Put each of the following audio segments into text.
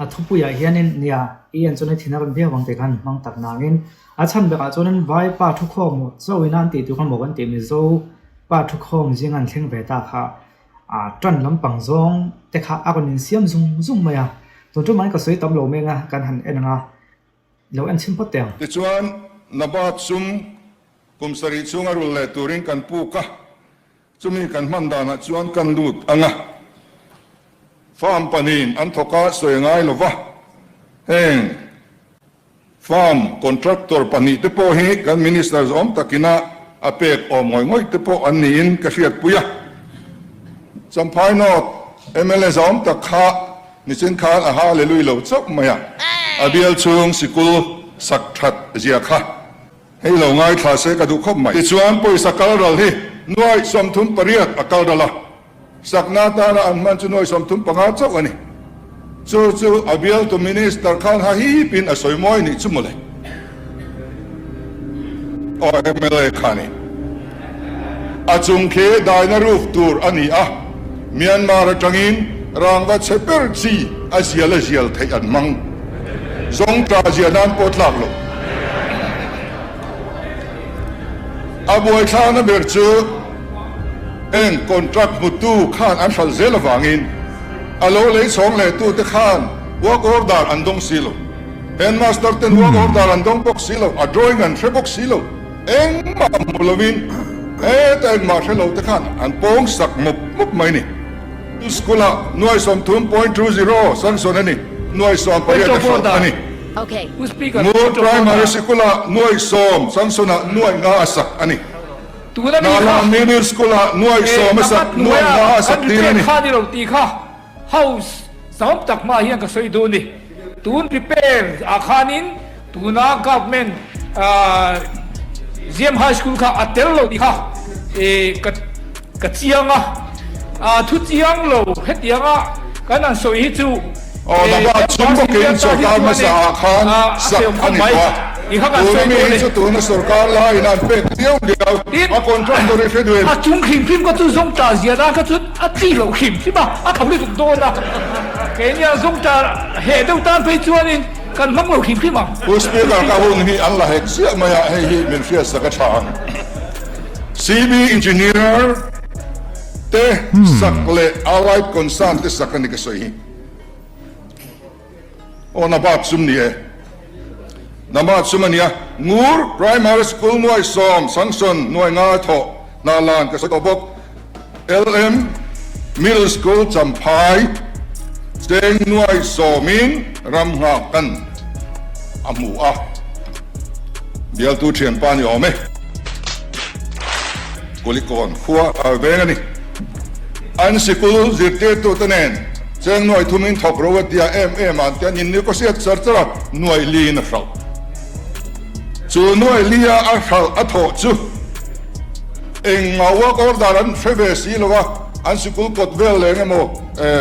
A thupuiah hianin nia i en chuan i thin a rawn viau ang tih khan hmang tak nangin a chhan berah chuanin Vaipa thukhawm chauhin an tih tur emaw kan tih Mizo pa thukhawm zinga an thleng ve ta kha a tan lampang zawng te kha a rawn insiam zung zung mai a, tun ṭumah hian ka sawi tam lo meng a kan han en ang a, lo en chhin phawt teh ang. Tichuan, Nabat sum kum sarih chhunga rul leh turin kan puk a. Chumi kan hman danah chuan kan lut ang a, farm pahnihin an thawk a sawi ngai lo va, heng farm contractor pahnihte pawh hi kan minister zawm takina a pek awm ngawih ngawih te pawh an niin ka hriatpui a. Champhai North mla zawm tak kha nichin khan a hallelui lo chauh mai a, a bial chhung sikul sak that zia kha. Hei lo ngaithla se ka duh khawp mai. Tichuan pawisa kal ral hi nuaih 38 a kal ral a, sakna atana an hman chu nuaih 35 chauh a ni. Chu chu a bialtu Minister khan ha hipin a sawi mawi nih chu mawle. Aw mla kha ni. A chung khi daina roof tur a ni a, Myanmar atangin rangva chhe ber chi a zial a zial theih an hmang. Zawng tla zia nan pawh tlak lo. A buaithlakna ber chu eng contract hmutu khan an hralh zel avangin a lo lei chhawng leh tute khan work order an dawng si lo. Headmaster ten work order an dawng bawk si lo, a drawing an hre bawk si lo. Engmah hmu lovin heta engmah hre lo te khan an pawng sak mup mup mai ni. School ah nuai 30.20 sanction a ni, nuai 18 a hralh a ni. Ngur Primary Sikul ah nuai 10 sanction ah nuai nga a sak a ni. Hnahlan Middle School ah nuai 10 a sak, nuai nga a sak tir a ni. House zam tak hma hian ka sawi duh ni. Tun repair ah khanin tuna government Ziam High School kha a tel lo tih kha ka ka chiang a. Thu chiang lo hetianga kan han sawi hi chu Aw Nabad chung bawkin sorkar hmasa ah khan sak a ni tawh a. Tuna mi hi chu tuna sorkar laiin an pek viau viau a contractor i hre duin. A chung hrim hrim kha chu zawng ta zia dan kha chu a chi loh hrim hrim a, a tho lutuk dawn a. Keini a zawng ta heh deuh tan phei chuanin kan hmang lo hrim hrim ang. Pu Speaker ka hun hi an la hek chiah mai a, hei hi min hriatsak a tha ang. CB Engineer te sak leh Allied Concern te sak a ni ka sawi hi. Aw Nabat sum ni e. Nabat sum a nia. Ngur Primary School nuai 10 Sanction nuai ngai thawh hna lan ka sawi tawh bawk. LM Middle School Champhai cheng nuai 10 in ram nghak kan a hmu a. Bialtu thianpa ni awm e. Kulikawn khua a veng a ni. An sikul zirtirtute nen cheng nuai thumin thawk ro a tia em em an tia nin ni ka hriat char char a, nuai liin a hralh. Chu nuai lia a hralh a thawh chu eng ngau work order an hre ve si lo a, an sikul kawt vel leng emaw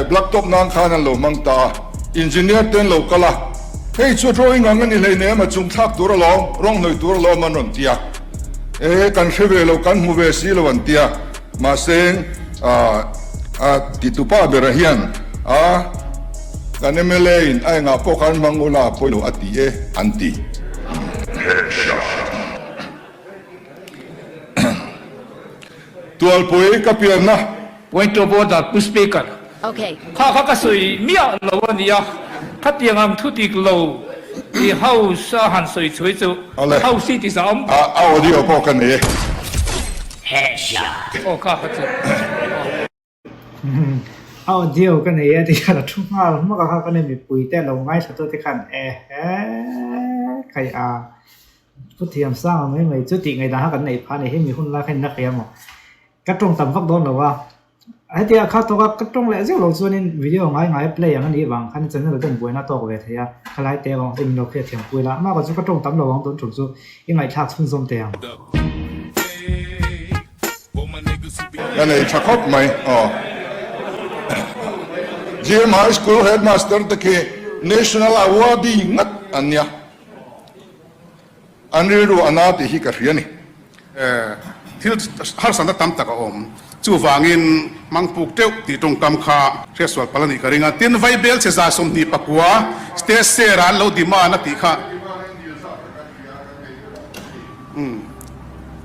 blacktop nan khan an lo hmang ta a, engineer ten lo kal a, hei chu drawing ang a ni hleinem a chung thlak tur alawm, rawng hnawih tur alawm an rawn tia. E, kan hre ve lo, kan hmu ve si lo an tia. Mahse, a titupa bera hian a kan mla in a engah pawh khan hmang ula a pawi lo a ti e an ti. Tualpui ka pianna. Point of order, Pu Speaker. Kha kha ka sawi miah lo a nia, khatiang ang thu dik lo i House a han sawi chhui chu House hi ti zah awm. A audio pawh ka nei e. Aw kha kha chu. A audio ka nei e ti khan a thu nghal hmak a kha ka nei mipui te lo ngaithla tu te khan ehe khai a thu thiam sang ang mai mai chu tih ngaihdan kha kan neih phah a ni hi mi hun lai khan in la hria maw ka tawng tam vak dawn lo a. Hetia kha tawka ka tawng leh zeuh loh chuanin video ngai ngai a play ang a nih vang khan channel te an buaina tawk ve thei a, khalai te avang chuan min lo hriat thiam pui la, amah erawh chu ka tawng tam lo ang tun tum chu i ngaihthlak chhunzawm teh ang. Ka nei tha khawp mai aw. GM High School Headmaster te khi National Awardee ngat an nia. An rilru a na tih hi ka hria ni. Thil harsatna tam tak a awm. Chuvangin hmangpuk teuh tih tawngkam kha hriatsual palh a nih ka ring a. Tin, Vaibel chhe 29 state share ah an lo demand a tih kha.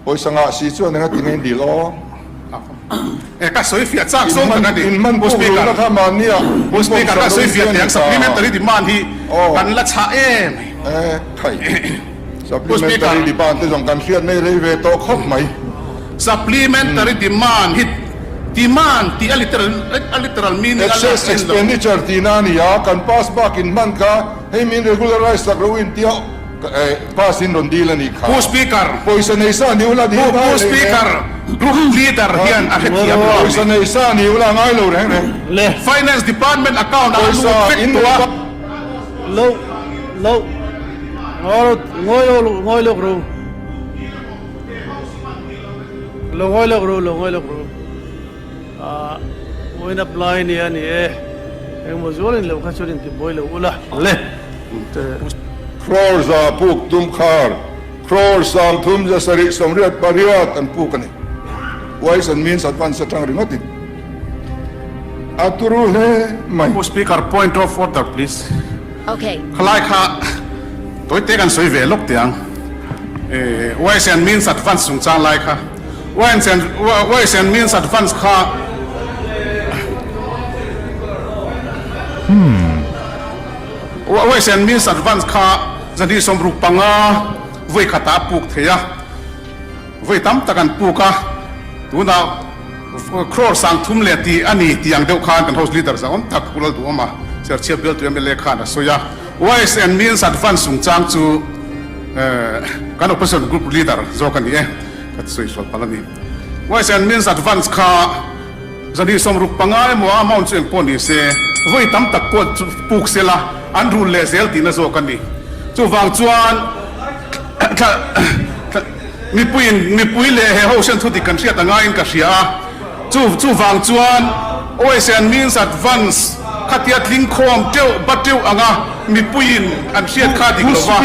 Pawisa ngah si chuan enga ti nge dil aw? E ka sawi fiah chak zawng tak a ni. In man Pu puk Speaker. rulna kha mahnia Pu Speaker ka sawi fiah teh ang supplementary demand hi kan la chhah em. E khai. Pu Speaker. Supplementary demand te zawng kan hriat mai rei ve tawh khawp mai. Supplementary demand hi demand tih a literal a literal meaning a lak Excess en lo. expenditure tihna a ni a, kan pass bak in hman kha hei min regularize sak lo in tia Pass in rawn dil a nih kha. Pu Speaker. Pawisa nei sa ni ula dil ngai Pu reng Speaker, group leader hian a hrethiam lo a ni. Pawisa nei sa ni ula ngai lo reng reng. Le. Finance department account ah a lut vek tawh a. Lo, lo, ngawi ngawi ngawi lawk ru. Lo ngawi lawk ru, lo ngawi lawk ru. Ah, vawiin apply nia ni e. Engmaw zualin lo kha chuan intibuai lo ula. Le. Crore za puk tum khar, crore 30 7 88 an puk a ni. Ways and Means Advance atang ringawtin a turu hle mai. Pu Speaker, point of order please. Okay. Khalai kha tawite kan sawi ve lawk teh ang. Ways and Means Advance chungchang lai kha. Ways and Ways and Means Advance kha Ways and Means Advance kha 265 vawi khatah a puk thei a, vawi tam tak an puk a, tunah crore 30 leh tih a ni tih ang deuh khan kan House Leader zahawm tak Pu Lalduhawma Serchhip bialtu mla khan a sawi a. Ways and Means Advance chungchang chu kan Opposition Group Leader zawk a ni e. Ka sawi sual palh a ni. Ways and Means Advance kha 265 emaw a amount chu engpawh ni se, vawi tam tak pawh chu puk se la, an rul leh zel tihna zawk a ni. Chuvang chuan mipuiin mipui leh he ho hian thudik kan hriat a ngaiin ka hria a. Chu chuvang chuan Ways and Means Advance khatia tling khawm teuh ba teuh anga mipuiin an hriat kha dik lo va.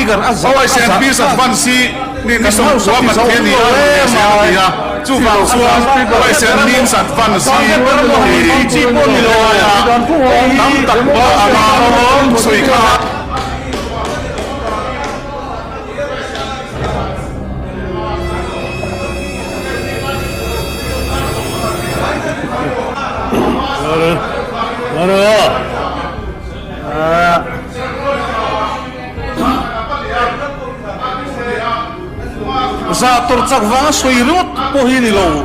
Ways and Means Advance hi ni ni sawmkua pathian ni a rawn leh zel a ni a. Chuvang chuan Ways and Means Advance hi helaia tam tak ba anga sawi kha. Zah tawrh chak vanga sawi ringawt pawh hi a ni lo.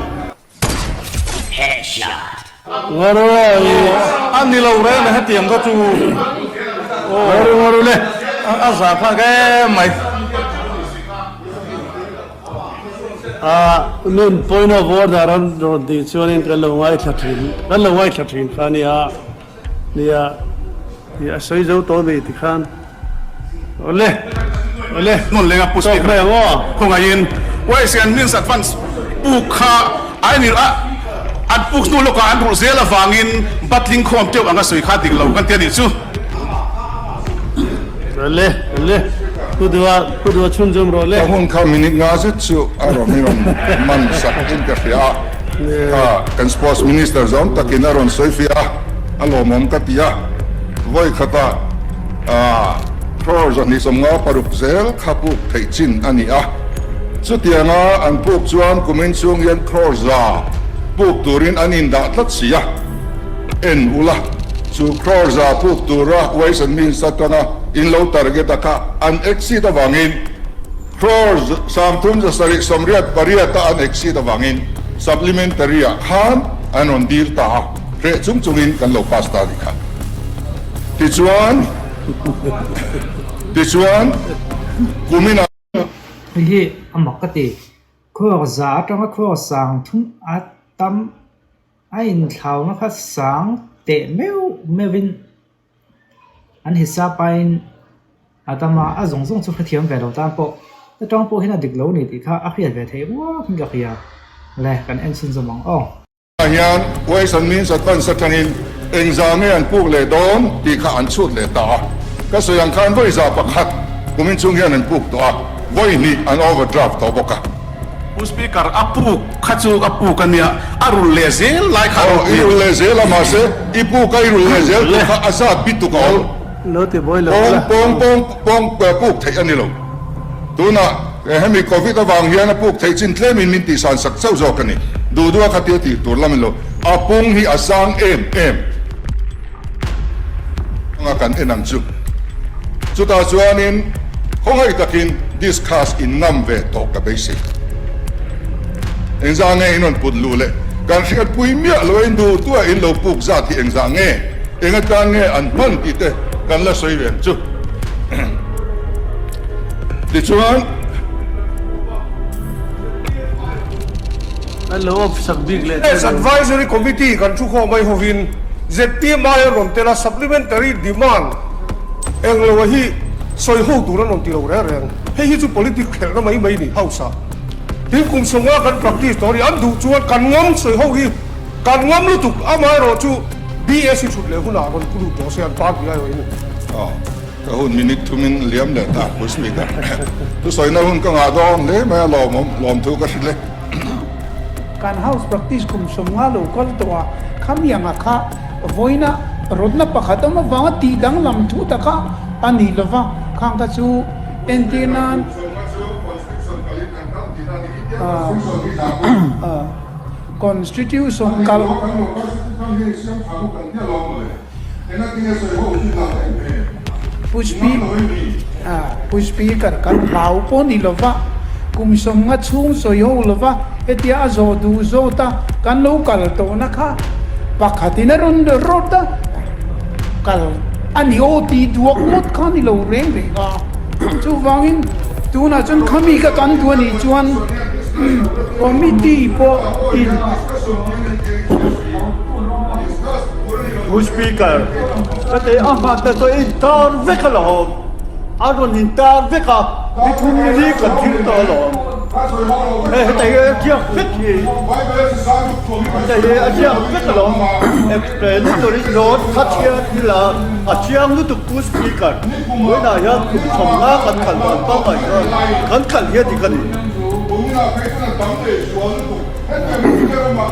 A ni lo reng a hetiang kha chu a zah thlak em mai. Nun point of order an rawn tih chuanin kan lo ngaithla thin kan lo ngaithla thin kha nia nia a sawi zo tawh mai tikhan. Awle awle hmun lenga pu speaker khawngaihin Ways and Means Advance puk kha a ni a an puk hnu lawkah an rulh zel avangin batling khawm teuh anga sawi kha dik lo kan ti a nih chu. Awle awle pu duha pu duha chhunzawm rawh le. Ka hun kha minute nga zet chu a rawn in rawn man sak in ka hria a, kha kan Sports Minister zawm takin a rawn sawi fiah a, a lawmawm ka ti a, vawi khatah Crore 256 zel kha puk theih chin a ni a. Chutianga an puk chuan kumin chhung hian crore za puk turin an indah tlat si a. En ula, chu crore za puk tura Ways and Means atanga in lo target a kha an exceed avangin crore 37 88 a an exceed avangin supplementary ah khan an rawn dil ta a. Hreh chung chungin kan lo pass ta a nih kha. Tichuan, tichuan, kumin ah. Hei hi a mak ka ti. Khuar za atanga khuar sang thung a tam a inthlauna kha sang teh meuh meuhin an hisap aiin a tam a, a zawng zawng chu hrethiam ve lo tan pawh atang pawh hian a dik lo a ni tih kha a hriat ve theih ruakin ka hria. Le kan en chhunzawm ang aw. Ah hian Ways and Means Advance atangin engzah nge an puk leh dawn tih kha an chhut leh ta a. Ka sawi ang khan vawi za pakhat kumin chung hian an puk tawh a, vawi hnih an overdraft tawh bawk a. Pu Speaker, a puk kha chu a puk a nia, a rul leh zel lai kha a Aw, i rul leh zel a, mahse i puk a i rul leh zel tur kha a zat bi tuk a awm. Lo ti buai lo la. Pawng pawng pawng puk theih a ni lo. Tunah hemi Covid avang hian a puk theih chin tlemin min tihsan sak chauh zawk a ni. Duh duha khatia tih tur lam in lo. A pung hi a sang em em anga kan en ang chu. Chutah chuanin khawngaih takin discuss in ngam ve tawh ka beisei. Engzah nge in rawn put luh leh kan hriatpui miah lo a in duh duha in lo puk zat hi engzah nge? Eng atan nge an hman tih te kan la sawi ve ang chu. Tichuan. An lo off sak bik leh Business Advisory Committee kan thu khawm mai hovin zpm aia rawn tel a supplementary demand eng lo a hi sawi ho tur an rawn ti lo reng reng. Hei hi chu politic khelhna mai mai ni House ah. Tin kum sawmnga kan practice tawh a ni. An duh chuan kan ngam sawi ho hi kan ngam lutuk amaherawh chu BSc thut leh hunah rawn pu lut tawh se an party ai awhin. Aw, ka hun minute thumin liam leh ta Pu Speaker. Thusawi-na hun ka ngah dawn hle mai a lawmawm, lawmthu ka hrilh e. Kan house practice kum sawmnga lo kal tawh a, khamianga kha vawiina rawtna pakhat awm avanga tih danglam thu taka a ni lova, khang kha chu entir nan. Constitution kal. Pu Speaker kan hlau pawh ni lova, kum sawmnga chhung sawi ho lova hetia a zawh duh zawt a kan lo kal tawhna kha pakhatin a rawn rawt a, kal a ni aw tih duak ngawt kha ni lo reng reng a. Chuvangin tunah chuan khami ka kan duh a nih chuan committee pawh in. Pu Speaker, ka tei a hman te chu in tar vek alawm, a rawn in tar vek a, ni thum ni li kan thil tawh alawm. Hei heta hi a ziak vek hi, heta hi a ziak vek alawm, explanatory note kha chhiar ila a chiang lutuk Pu Speaker, vawiinah hian kum 50 kan kal dan pangngai chuan kan kal hi a dik a ni.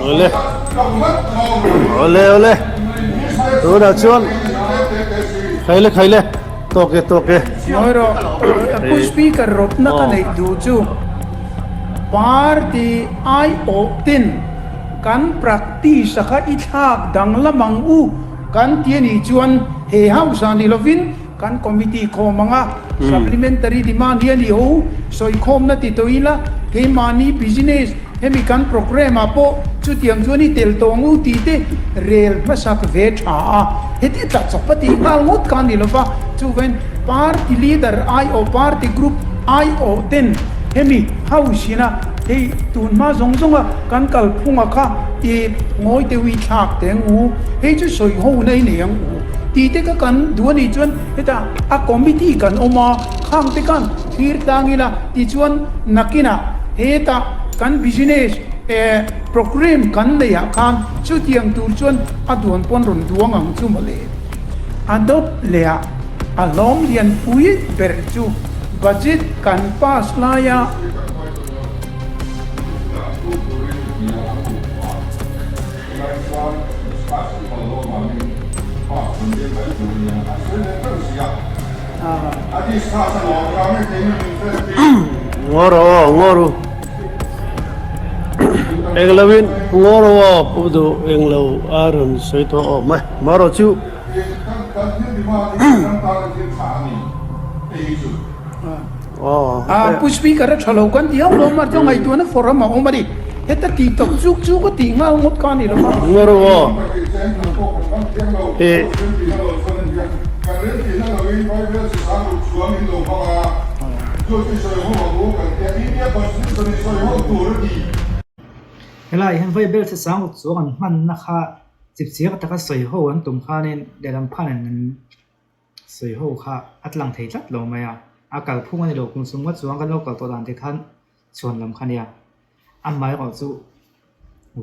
Awle awle awle tunah chuan khaile khaile tawk e tawk e. Ngawi rawh Pu Speaker rawtna ka neih duh chu party aiawh tin kan practice a kha i thlak danglam ang u kan ti a nih chuan he house ah ni lovin Kan committee khawm anga supplementary demand hi a ni ho, sawikhawmna ti tawh ila keimahni business hemi kan programme ah pawh chutiang chuan i tel tawh ang u tih te rel hmasak ve tha a, heti tla chawp a tih nghal ngawt kha a ni lova, chuvain party leader aiawh party group aiawh ten hemi house ina hei tunhma zawng zawnga kan kalphunga kha i ngawi deuh i thlak teh ang u, hei chu sawiho na i nei ang u. Tih te kha kan duh a nih chuan hetah a committee kan awm a, khang te khan thlir tlang ila tichuan nakinah hetah kan business eh programme kan neih ah khan chutiang tur chuan a duan pawn rawn duang ang chu mawle. Adopt leh ah a hlawm lian pui ber chu budget kan pass laia. Ngawr aw ngawr u englo in ngawr aw pu duh englo a rawn sawi tawh awm e marawh chu. Pu Speaker a tha lo kan ti hauh lo mar chu ngaihtuahna forum a awm a ni. Heta tih tawp chuk chu ka tih nghal ngawt kha a ni lo va. Ngawr aw. Ih. Helai hian vaibel che sang ruk chuang an hmanna kha chipchiar taka sawi ho an tum khanin lehlam phanin an Sawi ho kha a tlang thei tlat lo mai a, a kalphung a ni lo kum sumnga chuang kan lo kal tawh dan te khan chhuan lam kha nia. Amaherawh chu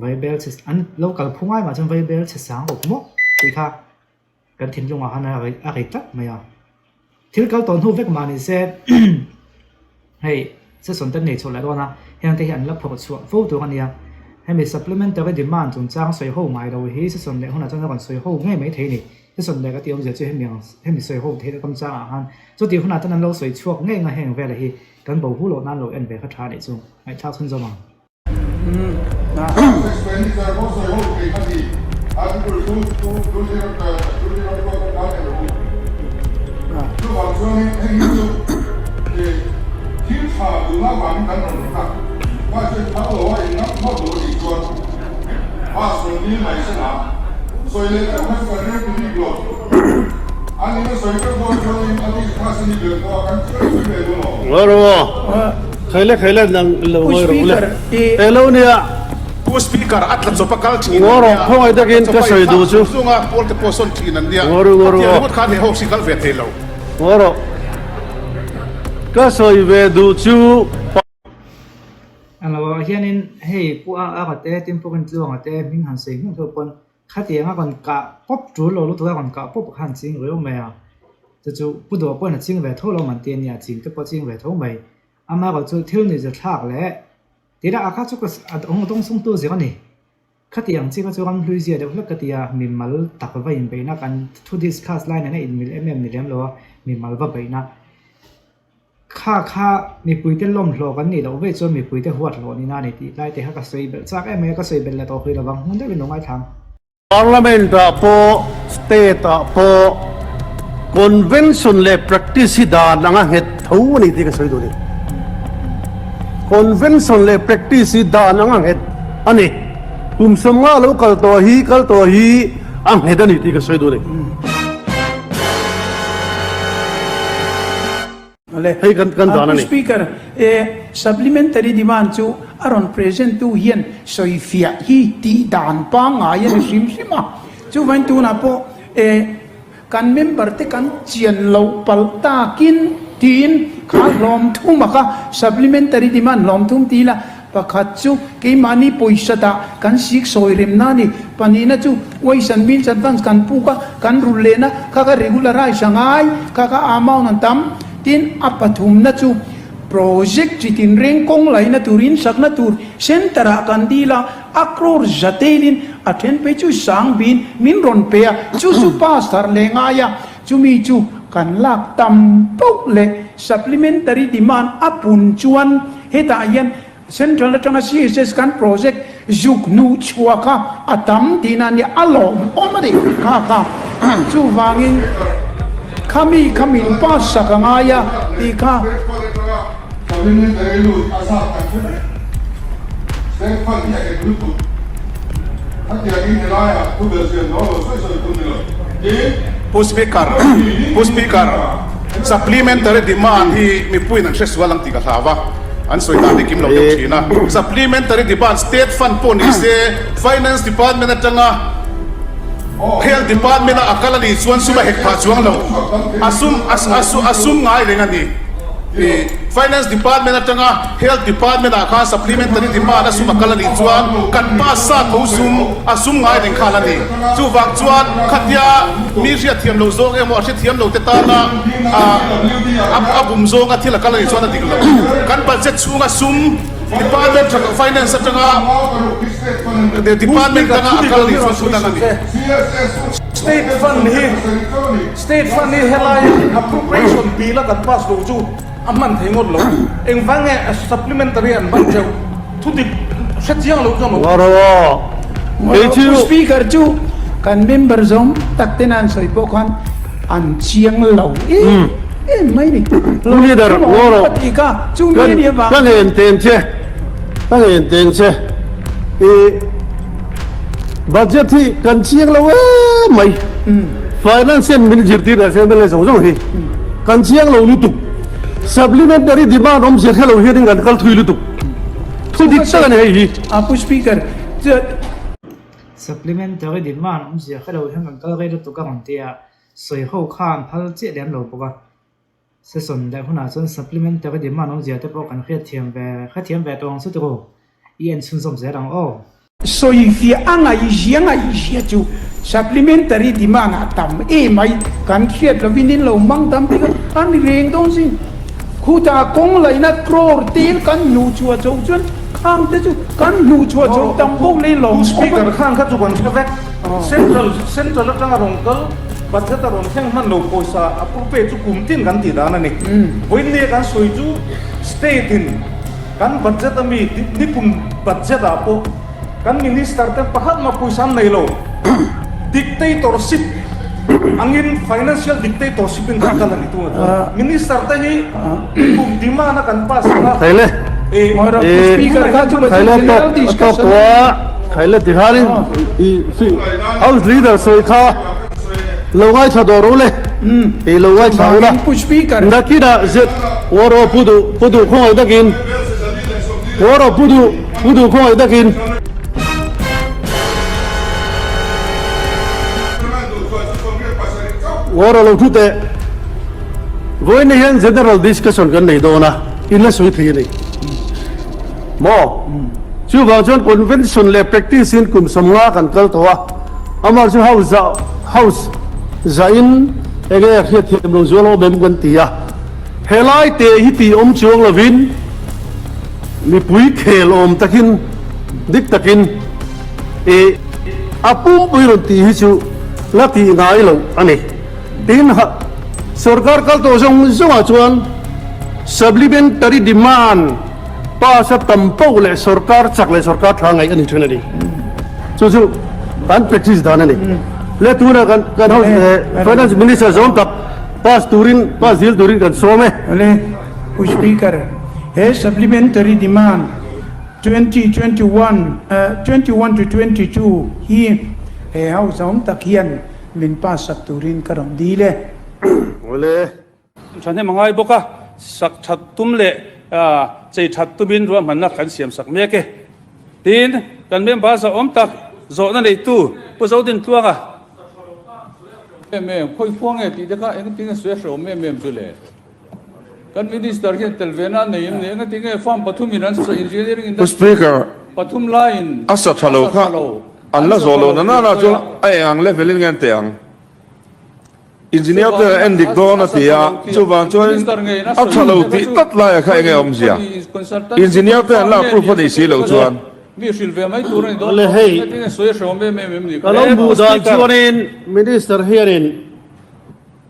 vaibel chhe an lo kalphung ai mah chuan vaibel chhe sang ruk maw tih kha kan thinlungah khan a rei tlat mai a. Thil kal tawh hnu vek mah ni se hei session te nei chhuah leh dawn a. Heng te hi an la phawrh chhuah fo tur a nia. Hemi supplementary demand chungchang sawi ho ngai lo hi session leh hunah chuan a rawn sawi ho ngei mai thei a ni. Session leh ka tih awmzia chu hemi ang hemi sawi ho theihna kam changah khan chutih hunah chuan an lo sawi chhuak ngei nga heng vela hi kan bo hu loh nan lo en ve kha tha a nih chu. Ngaihthlak chhunzawm ang. Khaile khaile nang lo ngawi rawh ule. He lo nia. Pu Speaker a tla chawp a kal thin an nia. Ngaw khawngaih takin ka sawi duh chu. Chunga pawl te pawh sawn thin an nia. Ngaw ru ngaw ru aw. Ringawt khan he ho si kal ve thei lo. Ngaw rawh. Ka sawi ve duh chu. Ang lo ah hianin hei Pu A A te Tin Pawkin Tluanga te hming han sawi hmiah hmiah pawn Khatianga rawn kah pawp tul lo lutuk a rawn kah pawp khan ching riau mai a, chu chu Pu Duha pawhin a ching ve tho lo man ti a nia, ching te pawh a ching ve tho mai. Amaherawh chu thil ni za thlak leh tih dah a kha chu ka a dawng dawng sung tu zir a ni. Khatiang chi kha chu ram hlui zia deuh hlek ka ti a, mimal tak va inbeihna kan thu discuss lai nena inmil em em ni lem lo a, mimal va beihna. Kha kha mipuite lawmhlawh kan nih loh vei chuan mipuite huat hlawh ni na ni tih lai te kha ka sawi belh chak em mai a, ka sawi belh leh tawh hui lovang hmun deuhin lo ngaithlang. Parliament ah pawh state ah pawh convention leh practice hi dan anga nghet tho a ni tih ka sawi duh a ni. Convention leh practice hi dan anga nghet a ni. Kum 50 lo kal tawh hi kal tawh hi a nghet a ni tih ka sawi duh a ni. Hei kan kan dan a ni. Speaker, e supplementary demand chu a rawn present tu hian sawifiah hi tih dan pangngai a ni hrim hrim a. Chuvain tunah pawh e kan member te kan chian loh palh takin tiin kha hlawm thum a kha supplementary demand hlawm thum ti ila Pakhat chu keimahni pawisa dah kan sik sawi remna a ni. Pahnihna chu Ways and Means Advance kan puk a, kan rulh lehna kha kha regularize a ngai, kha kha amount an tam. Tin, a pathumna chu project chi tinreng kawng laihna tur, insakna tur centre ah kan dil a, a crore za telin a then phei chu sang bin min rawn pe a, chu chu pass thar leh ngai a, chumi chu kan lak tam poh leh supplementary demand a pun chuan Hetah hian Central atanga CSS kan project zuk hnuh chhuah kha a tam tihna a nia, a lawmawm a ni kha kha. Chuvangin khami kha min pass sak a ngai a tih kha. Pu Speaker, Pu Speaker, Supplementary demand hi mipuiin an hre sual ang tih ka hlau a, an sawi dan hi kim lo deuh thin a. Supplementary demand state fund pawh ni se, Finance Department atanga Health Department a a kal a nih chuan sum a hek phah chuang lo, a sum a sum ngai reng a ni. Finance Department atanga Health Department ah khan Supplementary demand a sum a kal a nih chuan kan pass sa tho sum a sum ngai reng khan a ni. Chuvang chuan khatia mi hriatthiam loh zawng emaw a hrethiam lo te tana a bum zawnga thil a kal a nih chuan a dik lo. Kan budget chhunga sum Department tha Finance atanga Department danga a kal a nih chuan thu dang a ni. State fund hi State fund hi helai appropriation bill a kan pass loh chu a hman thei ngawt lo. Engvang nge supplementary an hman theuh? Thu dik hre chiang lo chuan Pu Speaker chu kan member zawng tak tena an sawi pawh khan an chiang lo em em mai ni. Pu Leader ngaw rawh. Ka ngen teng che, ka ngen teng che. I budget hi kan chiang lo em mai. Finance hian min zirtir leh se mla zawng zawng hi kan chiang lo lutuk. Supplementary demand awmzia hre lo hianin kan kal thui lutuk. Thu dik tak a ni hei hi. A Pu Speaker, Supplementary demand awmzia hre lo hian kan kal rei lutuk a rawn ti a, sawi ho kha an phal chiah lem lo bawk a. Session leh hunah chuan supplementary demand awmzia te pawh kan hriatthiam ve hrethiam ve tawh ang chu tiraw? I en chhunzawm zel ang aw. Sawifiah a ngaihzia ngaihzia chu supplementary demand a tam emai, kan hriat lovin in lo hmang tam bik a, a ni reng dawn sin. Khutah kawng laihna crore tel kan hnuh chhuah chho chuan khang te chu kan hnuh chhuah chho tam pawh leh lawm Pu Speaker khang kha chu kan hre vek. Central Central atanga rawn kal budget a rawn thleng hman lo pawisa a pu pe chu kum tin kan tih dan a ni. Vawiinnia kan sawi chu state in kan budget a mi nikum budget ah pawh Kan Minister te pakhat mah pawisa an nei lo. Dictatorship angin financial dictatorship in kan kal a ni tunga chuan. Minister te hi kum demand a kan pass ang a. Khaile khaile tawk a tawk tawh a khaile ti khanin i house leader sawi kha lo ngaithla dawr u le i lo ngaithla u la nakinah zet waro pu duh pu duh khawngaih takin waro pu duh Pu duh khawngaih takin. War a lo thu teh. Vawiin hian General Discussion kan nei dawn a, in la sawi thei a ni. Maw? Chuvang chuan Convention leh Practice in kum 50 kan kal tawh a, amah chu House zah House zahin enge a hriatthiam lo zual awm em kan ti a. Helai te hi tih awm chuang lovin, Mipui khel awm takin dik takin i a pumpui rawn tih hi chu la tih ngai loh a ni. Tin, sorkar kal tawh zawng zawngah chuan supplementary demand pass a tam poh leh sorkar chak leh sorkar tha ngaih a ni thin a ni. Chu chu kan practice dan a ni. Le tunah kan kan house finance minister zawng tak pass turin pass dil turin kan sawm e. Pu Speaker, he Supplementary Demand 2021, 21 to 22 hi he House awm tak hian min pass sak turin ka rawn dil e. Awle. Thahnem a ngai bawk a, sak that tum leh chei that tumin ruahmanna kan siam sak mek e. Tin, kan member zahawm tak zawhna neitu Pu Zodin Tluanga. Em em, khawi khuang e tih te kha engtin nge sawi a hrehawm em em chu le? Kan Minister hian tel ve na nei em ni? Engati nge farm pathumin an sa engineering industry Speaker, pathum laiin a sa tha lo kha an la zawh lo na nana chuan a eng ang level in nge an teh ang? Engineer te an en dik dawn a ti a, chuvang chuan a tha lo tih tlat laia kha enge awmzia? Engineer te an la approve a nih si loh chuan. Le hei, ka lo hmuh dan chuanin Minister hianin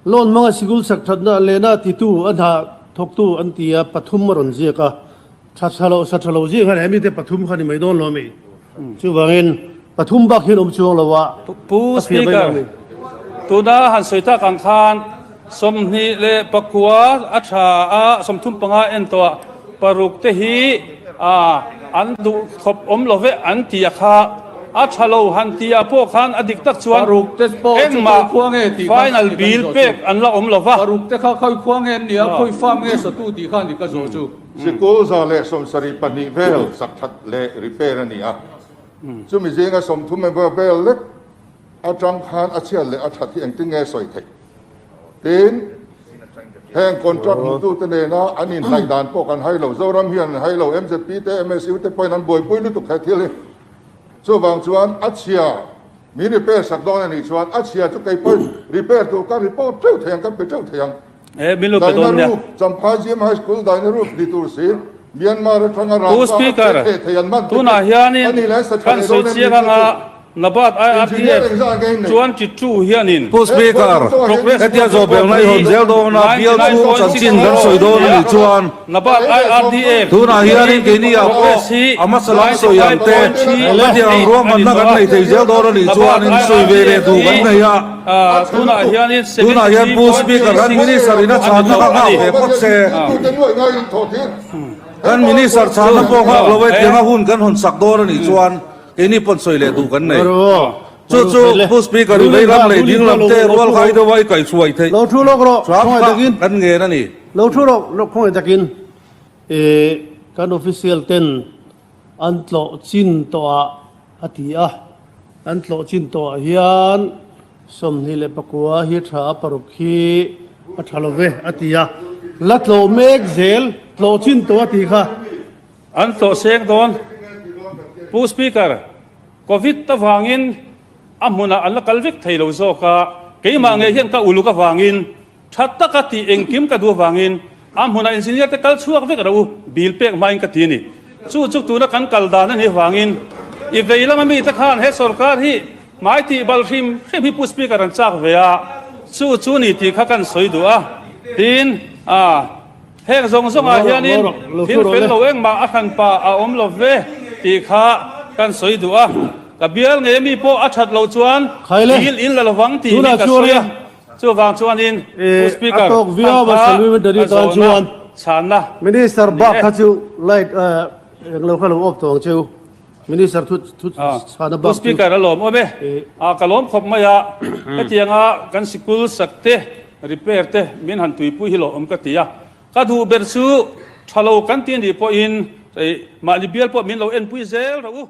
Loan hmanga sikul sak thatna lehna titu a hna thawktu an ti a, pathum a rawn ziak a, tha tha lo sa tha lo zing khan he mite pathum kha ni mai dawn lo a mi? Chuvangin pathum bak hian awm chuang lo a, Pu a fiah mai Speaker, lo a mi. tuna han sawi tak ang khan 29 a tha a, 35 en tawh a, paruk te hi an duh khawp awm lo ve an ti a kha. A tha lo han ti ah pawh khan a dik tak chuan Paruk te pawh chu engmah khawi khua nge tih kha final kan bill zawh chu. pek an la awm lo va. Paruk te kha khawi khua nge an nia, khawi farm nge satu tih kha ni ka zawh chu. Sikul 172 vel sak that leh repair a ni a, chumi zinga 30 member vel lek atang khan a chhiat leh a that hi engtin nge sawi theih? Tin, heng contract hmutute nena an inhnaih dan pawh kan hai lo, Zoram hian an hai lo, MZP te, MSU te pawhin an buaipui lutuk he thil hi. Chuvang chuan a chhia min repair sak dawn a nih chuan a chhia chu kei pawhin repair tur ka report teuh thei ang, kan pe teuh thei ang. E, min lo pe Daina dawn nia. Roof, Champhai GM High School Daina Roof ni tur si, Myanmar atanga Pu rangva a Speaker, che theh thei an man te tunah khi hianin a nih leh sa tha kan leh sawi dawn em chiang ni anga chu. Nabat Engineer IRDF engzah nge in nei? chuan Chitu hianin Pu Speaker, Progress hetia Report zawh belhna i hawn zel dawn a, bial chhung chanchin kan sawi dawn a nih chuan Nabat IRDF tunah hianin keini ah pawh a hmasa lam sawi ang te, hetiang ang ruahmanna kan nei thei zel dawn a nih chuanin sawi ve leh duh kan nei a. Tunah hian Pu Speaker kan Minister in a chhanna kha nghak ve phawt se. Kan Minister chhanna pawh nghak lo e, tianga hun kan hawn sak dawn a nih chuan Keini pawn sawi leh duh kan nei. Chu chu Pu Speaker i vei lam leh ding lam te rual khai deuh a i kaihhruai theih hram kha kan ngen a ni. Lo thu rawh lawk khawngaih takin i kan official ten an tlawh chin tawh ah a ti a, an tlawh chin tawh ah hian 29 hi tha a paruk hi a tha lo ve a ti a, la tlawh mek zel tlawh chin tawh a ti kha. An tlawh seng dawn. Pu Speaker, Covid avangin a hmunah an la kal vek thei lo zawk a, keimah ngei hian ka uluk avangin, tha taka tih engkim ka duh avangin. A hmunah engineer te kal chhuak vek ro u, bill pek hmain ka ti a ni. Chu chu tuna kan kal dan a nih vangin i vei lama mite khan he sorkar hi hmai tih bal hrim hrim hi Pu Speaker an chak ve a, chu chu ni tih kha kan sawi duh a. Tin, a heng zawng zawngah hianin thil fel lo engmah a hran pah a awm lo ve tih kha kan sawi duh a. Ka bial ngei ami pawh a that loh chuan bill in la lovang tih hi ka sawi a. Chuvang chuanin Pu Speaker, hman kha a zawhna chhanna Minister ni bak e. kha chu light eng lo kha lo off tawh ang cheu. Minister thu thu chhanna Pu bak chu. Speaker a lawm awm e. A ka lawm khawp mai a, hetianga kan sikul sak te, repair te min han tuipui hi lawmawm ka ti a. Ka duh ber chu tha lo kan ti anih pawhin mahni bial pawh min lo enpui zel rawh u.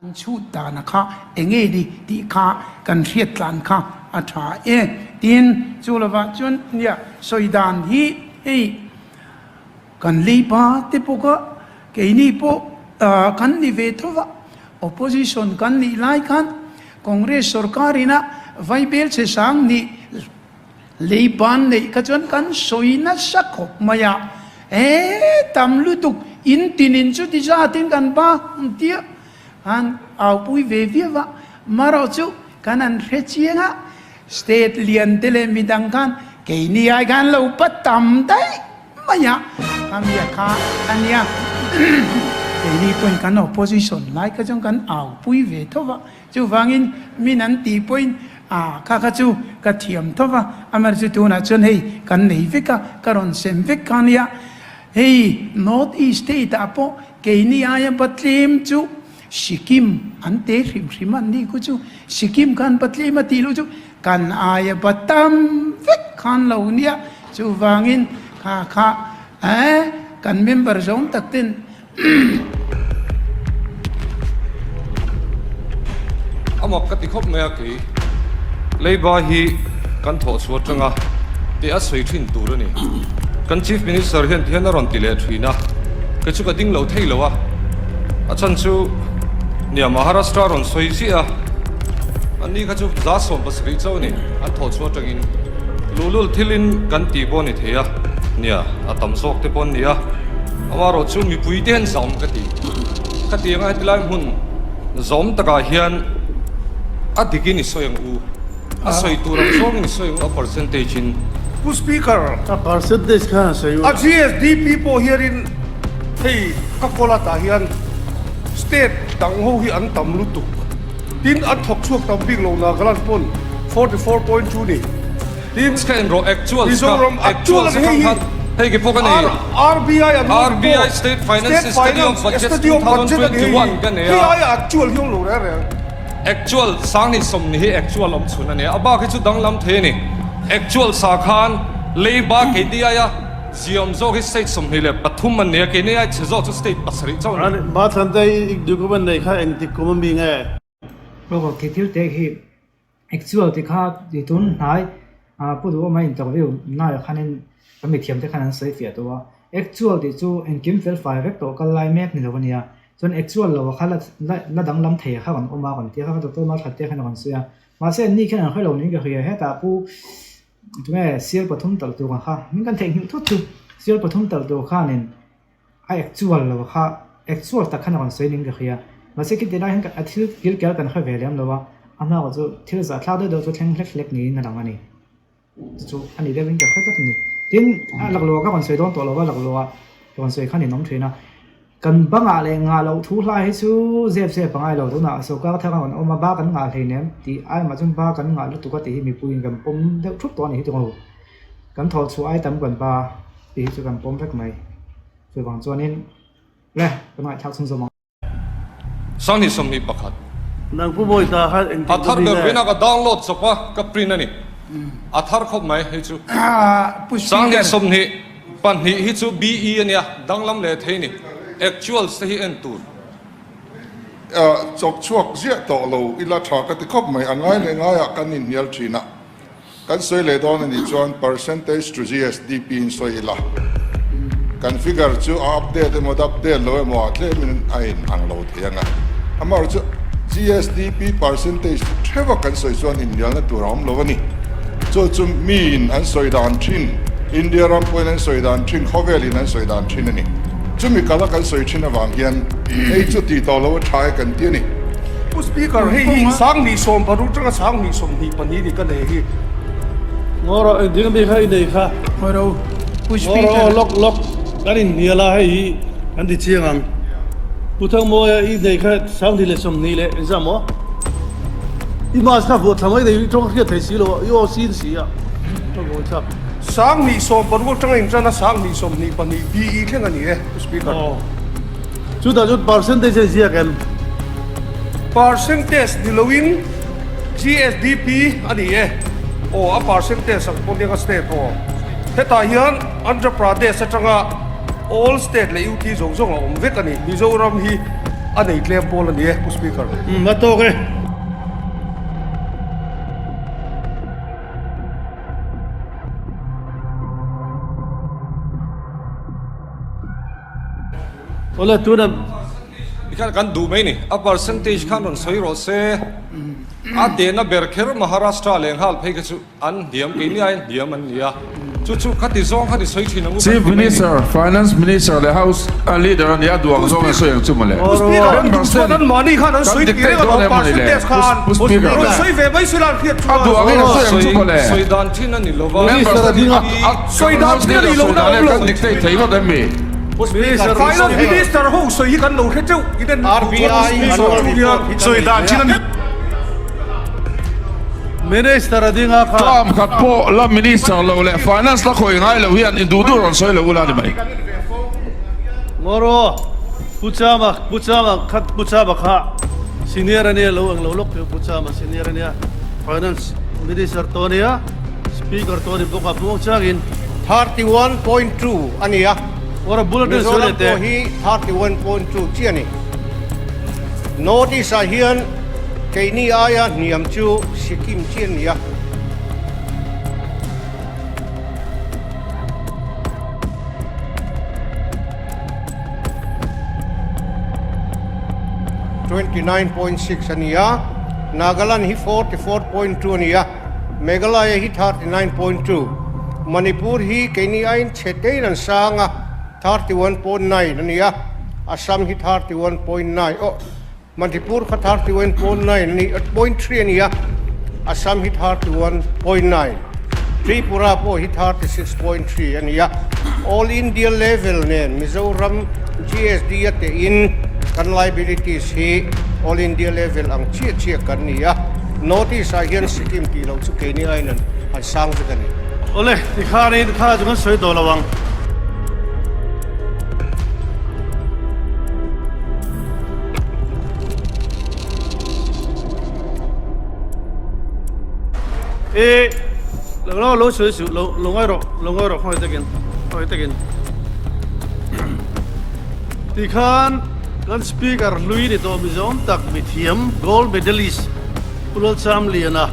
An chhut dana kha enge ni tih kha kan hriat tlan kha a tha e. Tin, chu lovah chuan nia sawi dan hi hei kan leipa te pawh kha keini pawh kan ni ve tho va, opposition kan nih lai khan Congress sorkar ina vaibel che sang nih Lei ban neih kha chuan kan sawi nasa khawp mai a, e tam lutuk in tinin chuti zatin kan ba ang tia han aupui ve viau a, marawh chu kan han hre chiang a, state lian te leh midang khan keini ai khan lo pa tam daih mai a, khamia kha a nia keini pawhin kan opposition lai kha chuan kan aupui ve tho va. Chuvangin min an tih pawhin a kha kha chu ka thiam tho va, amaherawhchu chu tunah chuan hei kan nei vek a, ka rawn sem vek kha nia. Hei North East state ah pawh keini aia Batlem chu Sikkim an te hrim hrim an ni khu chu Sikkim khan Batlem a tih loh chu kan aia Batam vek khan lo nia. Chuvangin kha kha eh kan member zawng tak ten A mak ka ti khawp mai a kei. Leiba hi kan thawh chhuah atanga teh a sawi thin tur a ni. Kan Chief Minister hian tihian a rawn ti leh thin a, kei chu ka ding lo thei lo a. A chhan chu nia Maharashtra rawn sawi ziah a, anni kha chu 70 chauh a ni an thawh chhuah atangin luhlul thilin kan tih pawh a ni thei a, nia a tam zawk te pawh an ni a. Amaherawh chu mipui te hian zawm ka ti. Ka ti anga heti lai hmun zawm takah hian a dikin i sawi ang u. A sawi tur ang zawngin i sawi ang u a percentage in. Pu Speaker, A percentage khan a sawi u. A GSDP pawh hianin hei ka kawl atah hian state dang ho hi an tam lutuk. Tin an thawk chhuak tam bik lo Nagaland pawn 44.2 ni. Tin, Ka en rawh actuals ka, Mizoram actuals actual hi hei hi khan hei ki pawh ka nei. RBI an rawn RBI report State Finance State Study of Finance Budget Study of Budget a ni hei 2021 ka nei hi a. aia actual hi awm lo reng reng. Actual Sangni 20 hi actual awm chhun a ni a, a bak hi chu danglam thei a ni. Actual sa khan leiba keini aia ziam zawk hi state 23 an ni a, keini aia chhe zawk chu state 7 chauh a ni. Mahthante i document nei kha engtik kum a mi nge? Bawk khi thil te khi Actual ti kha ti tun hnai ah Pu Duhawma interview naiah khanin kan mithiam te khan an sawi fiah tawh a, actual tih chu engkim fel fai vek tawh kal lai mek ni lo a nia, chuan actual lo ah kha la la danglam thei kha kan awm a kan tia kha ka doctor Malthat te khan a rawn sawi a, mahse anni khian an hre lo niin ka hria hetah Pu tunge sial pathum talh tur ang kha min kan theihnghilh thut chu sial pathum talh tur khanin A actual lo kha actual tak khan a rawn sawi ning ka hria. Mahse khiti lai hian a thil kil kel kan hre ve lem lo a, a hma erawh chu thil zahthlak deuh deuh chu thleng hlek hlek niin a lang a ni. Chu chu a ni deuhin ka hre tlat a ni. Tin, a laklawh ka rawn sawi dawn tawh lo va, laklawh ah ka rawn sawi khan in awm thin a. Kan bangah leh ngah loh thu hlai hi chu zep zep a ngai lo. Tunah sawrkar thar a rawn awm a, ba kan ngah hleinem tih ai mah chuan ba kan ngah lutuk a tih hi mipuiin kan pawm deuh thup tawh a ni hi tawng lo. Kan thawh chhuah ai tam kan ba tih hi chu kan pawm vek mai. Chuvang chuanin le kan ngaihthlak chhun zawm ang. 2021. Nang Pu Bawita khan engtin A thar ka ber bik e? vena ka download chawp a, ka print a ni. A thar khawp mai hei chu. Pu Sanghnih Speaker. 22 hi chu BE a nia, danglam leh thei ni. Actuals te hi en tur. Chawk chhuak ziah tawh lo ila tha ka ti khawp mai. A ngai leh ngaiah kan inhnial thin a. Kan sawi leh dawn a nih chuan percentage to GSDP in sawi ila, kan figure chu a update emaw update lo emaw ah tlemin a in ang lo thei ang a. Amaherawhchu GSDP percentage theuha kan sawi chuan inhnialna tur a awm lo a ni. Chu chu miin an sawi dan thin. India ram pawhin an sawi dan thin, khawvelin an sawi dan thin a ni. Chumi kala kan sawi thin avang hian hei chu tih tawh lo a tha e kan ti a ni. Pu Speaker, hei hi 2016 atanga 2022 ni ka nei hi. Ngaw rawh, engtin ami kha i nei kha? Ngaw rawh, Pu Ngaw Speaker. rawh, lawk lawk, kan inhnial a, hei hi kan ti chiang ang. Pu Thangmawia i nei kha 2020 leh engzah maw? I mask kha vuah thla mai thei, i tawng hriat thei si lo a, i aw sin si a, ka ngawi thlak. 2016 atanga intan a 2022 BE thleng a ni e, Pu Speaker. Aw. Chutah chuan percentage a inziak em? Percentage ni loin GSDP a ni e. Aw, a percentage ang pawh nia ka state aw. Hetah hian Andhra Pradesh atanga all state leh UT zawng zawng a awm vek a ni. Mizoram hi a nei tlem pawl a ni e, Pu Speaker. Umm, a tawk e. Awle tuna. Tikhan kan duh mai ni. A percentage khan rawn sawi rawh se. A tehna ber kher Maharashtra leh nghal phei kha chu an hniam keini aiin hniam an ni a. Chu chu khati zawng khan i sawi thin ang u kan Chief ti mai ni. Minister, Finance Minister leh House Leader a nia duh ang zawng an sawi ang chu mawle. Members ten kan dictate dawn em mawni le Pu Speaker. A duh angin a sawi ang chu mawle. Sawi dan thin a ni lo va. Members ten a House Leader sawi dan e kan dictate thei ngawt em mi? Finance Minister ho sawi hi kan lo hre teuh Sawi dan thin a ni. Minister a ding a kha. Term khat pawh la Minister lo leh Finance la khawi ngai lo hian in duh duh rawn sawi lo ula ni mai. Ngawraw, Pu Chama, Pu Chama khat Pu Chama kha senior a nia lo ang lo lawk teh Pu Chama senior a nia Finance Minister tawh a nia Speaker tawh a ni bawk a Muang changin. 31.2 a ni a, Ngawraw bul atangin sawi leh Mizoram teh. pawh hi 31.2 chiah a ni. North East ah hian Keini aia hniam chu Sikkim chi a ni a. 29.6 a ni a, Nagaland hi 44.2 a ni a, Meghalaya hi 39.2, Manipur hi keini aiin chhe tein an sang a, 31.9 a ni a, Assam hi 31.9, oh. Manipur kha 31.9 a ni, 0.3 a ni a, Assam hi 31.9, Tripura pawh hi 36.3 a ni a. All India level nen Mizoram GSD a tehin kan liabilities hi All India level ang chiah chiah kan ni a. North East ah hian Sikkim tih loh chu keini aiin an sang vek a ni. Awle, tikhanin kha chu kan sawi tawh lo ang. E lo lo lo sui su lo lo ngai ro lo ngai ro khoi takin khoi takin ti khan kan speaker hlui ni to mi zawm tak mi thiam gold medalist pulal cham liana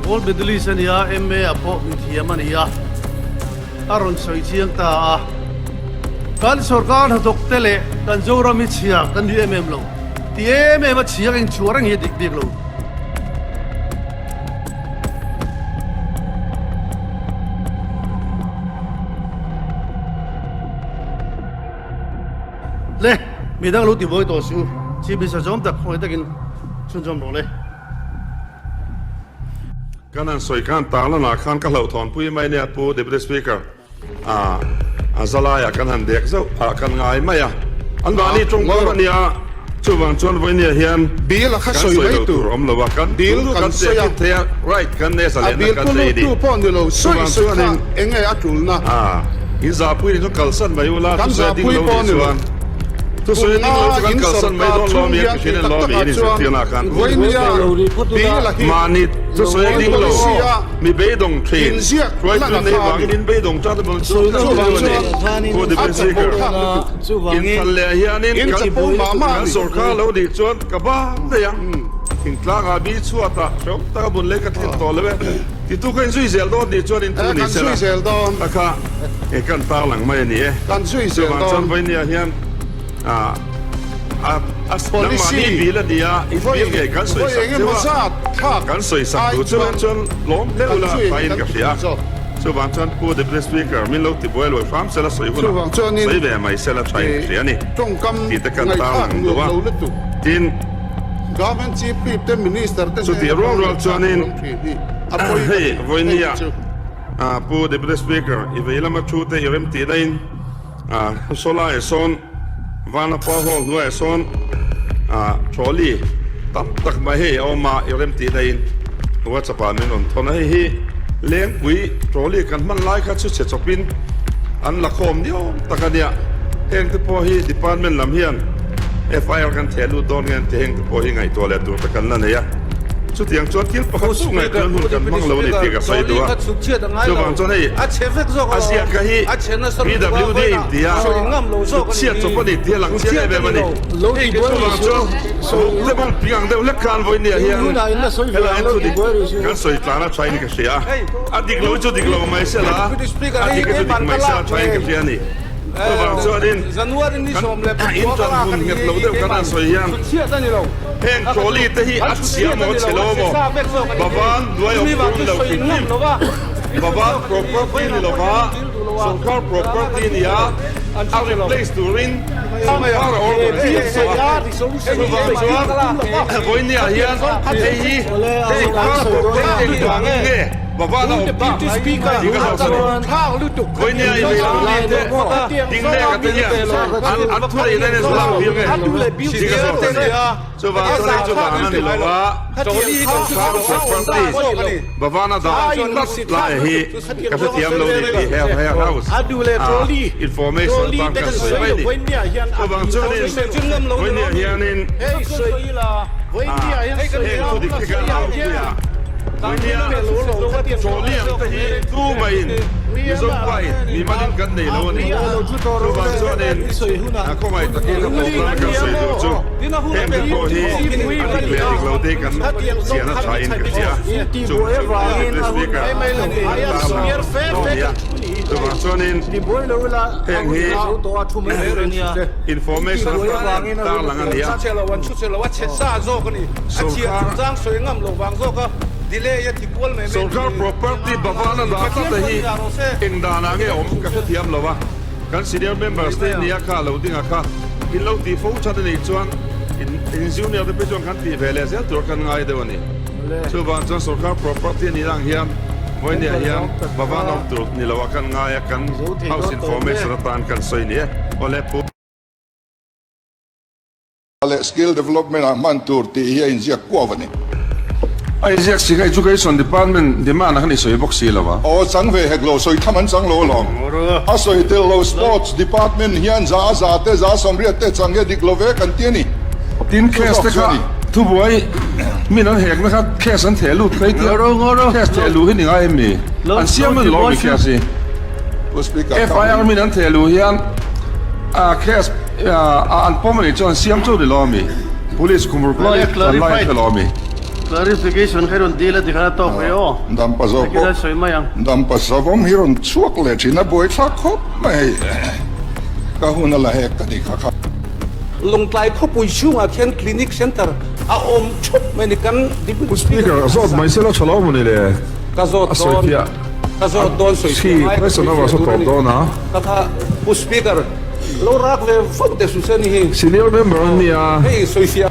gold medalist ania MA a pawh mi thiam ania A rawn sawi chiang ta a, Kan sorkar hnathawk te leh kan Zoram hi chhia kan ni em em lo. Ti em em a chhia ka inchhuah reng hi a dik bik lo. Le, midang lo tibuai tawh suh u, Chief Minister zawm tak khawngaih takin chhunzawm rawh le. Kan han sawi khan tarlanah khan ka hlauhthawnpui mai nia Pu Deputy Speaker, a a zalaiah kan han dek zauh a kan ngai mai a, an mahni tawngkam a nia, chuvang chuan vawinia hian Bill a kha kan sawi sawi mai lo tur tur awm lo a, kan Bill duh duh kan kan sawi a, tehkhin thei a, right kan nei a a zalehna bill kan pu nei a ni, luttu pawh ni lo, sawi chuvang sawi kha chuanin enge a tulna? a in zahpui ni chu kalsan mai ula, Kan thusawi a ding zahpui lo pawh nih ni lo. chuan. Thusawi ding lo chu kan kalsan mai dawn lo mi a ti thin a lo mi in inzirtir ah khan mahni thusawi ding lo mi beidawng thin hruaitu nei vangin in beidawng tan a bang chu kan ti deuh a ni Pu Deputy Speaker inthlan leh hianin kan sawrkar lo nih chuan ka bang daih a thingtlang ah bi chhuat ah hrehawm tak a bun leh ka tlin tawh lo e titu kha inzui zel dawn tih chuan in thu ni se la ta kha kan tarlang mai a ni e chuvang chuan vawinia hian. A nangmahni bil a nia, in bil ngei kan sawi sak deuh a, kan sawi sak duh chuan chuan lawm hle ula pahin ka hria. Chuvang chuan Pu Deputy Speaker min lo tibuai luai hram sela sawi hunah sawi ve mai sela tha in ka hria a ni tih te kan tarlang duh a. Tin, chutih rual rual chuanin hei vawinia Pu Deputy Speaker i vei lama thu te i remtih daihin Sawlaiah sawn Vanapa Hall hnuaiah sawn trolley tam tak mai hei a awm a, i remtih daihin WhatsApp ah min rawn thawn a, hei hi Lengpui trolley kan hman lai kha chu chhe chawpin an la khawm niawm tak a nia, heng te pawh hi department lam hian FIR kan theh lut dawn nge an ti, heng te pawh hi ngaihtuah leh tur te kan la nei a, chutiang chuan thil pakhat chu ngaihtuah hun kan hmang lo a ni tih ka sawi duh a, chuvang chuan hei a ziak kha hi PWD in ti a, chhutchhiat chawp a ni tih a lang chiang em em a ni, chuvang chuan vuk te bawng ping ang deuh hlek khan vawinia hian helai hian thu dik kan sawi tlan a tha in ka hria a, a dik lo hi chu dik lo mai se la, a dik hi chu dik mai se la tha in ka hria a ni. Chuvang chuanin kan inṭan hun nghet lo deuh kan han sawi hian heng trolley te hi a chhia maw chhe lo maw? Bavan hnuai awm tur ni lo hrim hrim. Bavan property ni lova sorkar property ni a, a replace turin sorkar a order tih an sawi a. Chuvang chuan vawinia hian hei hi sorkar property ni vang nge? Baba na awm ta tih ka zawk a ni. Vawinia i vei lo mi te ding leh ka te hian an an thu neih na in an lak tir nge tih ka zawk a ni. Chuvang chuan hei chu vang a ni lo a, sorkar property Baba na dah tlat lai hi ka hrethiam lo ni tih he he house ah information atan kan sawi mai ni. Chuvang chuanin vawinia hianin ah heng thu dik hi kan au pui a. Vawinia trolley ang te hi tu maiin Mizo pain mi malin kan nei lo a ni. Chuvang chuanin khawngaih takin a tawp lama kan sawi duh chu heng te pawh hi a dik leh dik lo te hi kan chian a thain ka hria. Chung chu Deputy Speaker kan tarlang a ni a. Chuvang chuanin heng hi information atan kan tarlang a ni a. Sorkar property Bhavana dah tlat a hi eng danah nge awm ka hrethiam lo a, kan senior members te nia kha lo ding a kha in lo tih fo that a nih chuan in junior te phei chuan kan tih ve leh zel tur kan ngai deuh a ni. Chuvang chuan sorkar property a nih ang hian vawinia hian Bhavana awm tur ni lo a kan ngai a, kan house information atan kan sawi ni e. Awle Pu. Leh skill development ah hman tur tih hi a inziak kuau a ni. A inziak si kha Education Department demand a khan i sawi bawk si lo a. Aw chang ve hek lo, sawi tham an chang lo alawm. A sawi tel lo Sports Department hian za a za te, za sawmriat te chang hi a dik lo ve kan ti a ni. Tin case te kha thubuai min an hekna kha case an theh lut phei tia case theh luh hi ni ngai em mi? An siam a ni lo mi case hi? FIR min an theh luh hian case A an pawm anih chuan siam chu ni lo ami? Police kum ruk lai an lai hre lo ami? Clarification kha i rawn dil a tikhan a tawk ve aw. Dampa zawk Tikhin a sawi mai ang. Dampa savawm hi rawn chhuak leh thin a buai thlak khawp mai hei. Ka hun a la hek ka ni kha kha. Lawngtlai khawpui chhungah khian clinic center a awm thup mai ni kan Deputy Speaker a zawt mai sela tha lo maw ni le? Ka zawt A sawi dawn fiah. ka zawt dawn sawi fiah ngai ka Question sawi over fiah saw tur a tawp ni. dawn a. Ka kha Pu Speaker lo rak ve fo teh su se ni hi. Senior member an nia. Hei sawi fiah.